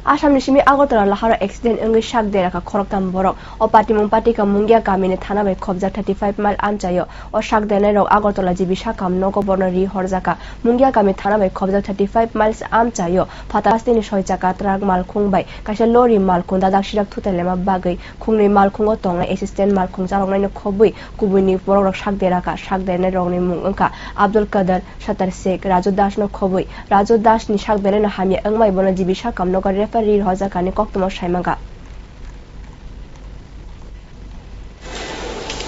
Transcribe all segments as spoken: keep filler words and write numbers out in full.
Assamni simi Agartala laharo accident wngwi sak deraka khoroktham borok. O patimung patika Mungia kamini thana bai khobjak thirty five mile amchaio. O sak dernairok Agartala G B sakam nogo borno ri horjaka. Mungia kami thana bai khobjak thirty five miles amchaio. Phatar hasteni soi chaka truck malkhung bai kaisa lorry malkhung dadak sirak thutai lema bagwi khungnwi malkhungo tongnai assistant malkhung chaloknaino khobwi kubuini borokrok sak deraka. Sak dernairokni mung wngkha Abdul Kader, Satar Sheikh, Raju Das no khobwi. Raju Das ni sak belai no hamya wngmai bono G B sakam nogo referee rwjakani koktwma saimanga.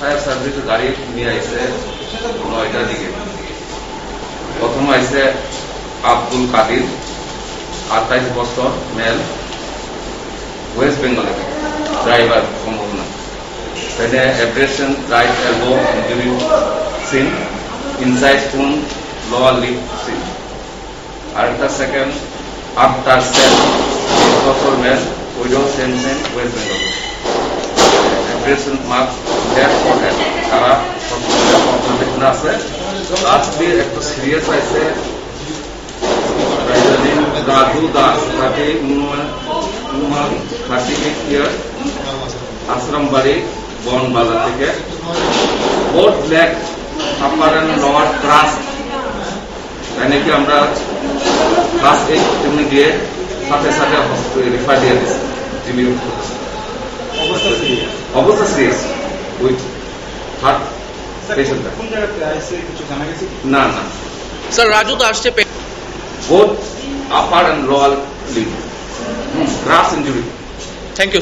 Fire service গাড়ি নিয়ে আইছে নয়টার দিকে। প্রথম আইছে আব্দুল কাদির, আঠাইশ বছর, mail, West বেঙ্গলের ড্রাইভার সম্ভাবনা। এখানে abrasion, right elbow injury seen, inside ফুন, লোয়ার লিপ সিন। আরেকটা সেকেন্ড আফটার সেল, বছর মেল, ওইটাও same same, west Bengal. Abrasion mark, back for head, তারা হসপিটালে অবজারভেশন আছে। লাস্টলি একটু সিরিয়াস আছে, Raju Das, thirty, woman, thirty eight year, Ashrambari, বন বাজার থেকে। Both leg, upper and lower crush, তাই নাকি আমরা ফার্স্ট এইড টিমে গিয়ে সাথে সাথে হসপিটালে রেফার দিয়ে দিচ্ছি। জিবি অবস্থা সিরিয়াস। অবস্থা সিরিয়াস। উইথ হার্ট স্যার, পেশেন্টটা। কোন জায়গাতে আইসে কিছু জানা গেছে কি? না, না। স্যার, রাজু তো আসছে পে- both upper and lower leg. Hmm, crush injury. Thank you.